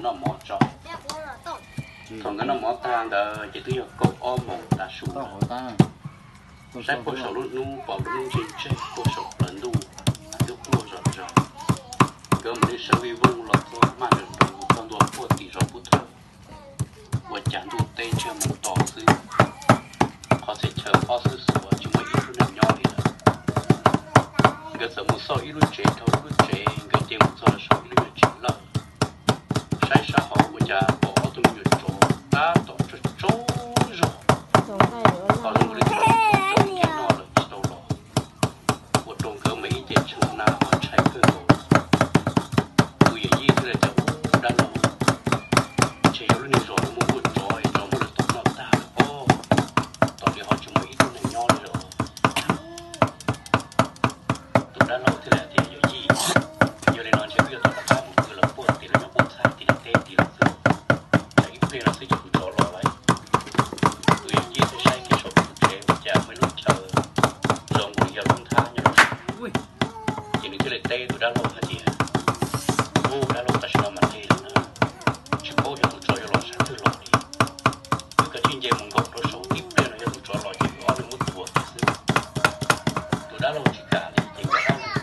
noj mov tso. Thaum nkawd noj mov tag ntawd ces twb yog kaum ob moos tav su lawm. Saib puag saum lub hnub pom lub hnub ntse ntseg puag saum plawv ntuj, twb quaj zom zaws. Nkawd mam li sawv vij voog los txog maj nroos txog ntua puag tim zos Pub Thawj. Ua cas ntuj teb ntsiag mus to xwb, qhov txhia chaw pob xwb xuav tsis muaj ib tug neeg nyob li lawm. Nkawd txawm mus xauj ib lub tsev dhau ib lub tsev, nkawd ces mus txog saum ib lub nyuag tsev lawj. Saib sab hauv ua cas pom ob tug me nyuam tsov tab tom tsaug tsaug zog, ho zoo li thaum ub noj lawm tsis tau los. Ua rau nkawd mas ib ce tshee na ho ntshai kawg nkaus. Tus yawm yij thiaj li tias, Ub, dab laug, ntshe yog lub niag zos no muaj tsov es tsov muab lawv tom noj tag lawm pob. Tom li ho tsis muaj ib tug neeg nyob li lawm. Tus dab laug thiaj li hais tias, Yawm yij, yog li no ntshe peb yuav tau rov qab mus pw lawm puag tim lub nyuag pob txha tim lawv teb tim lawm xwb, tsam ib pliag no xwb ces kuv tsov los lawm. Tus yawm yij thiaj saib kiag saum tus tsev ua cas muaj ib lub chaw zoo nkaus li yog lub nthab nyob rau saud. Ces nws thiaj li teb tus dab laug hais tias, Ub, dab laug, tam sim no mas nqig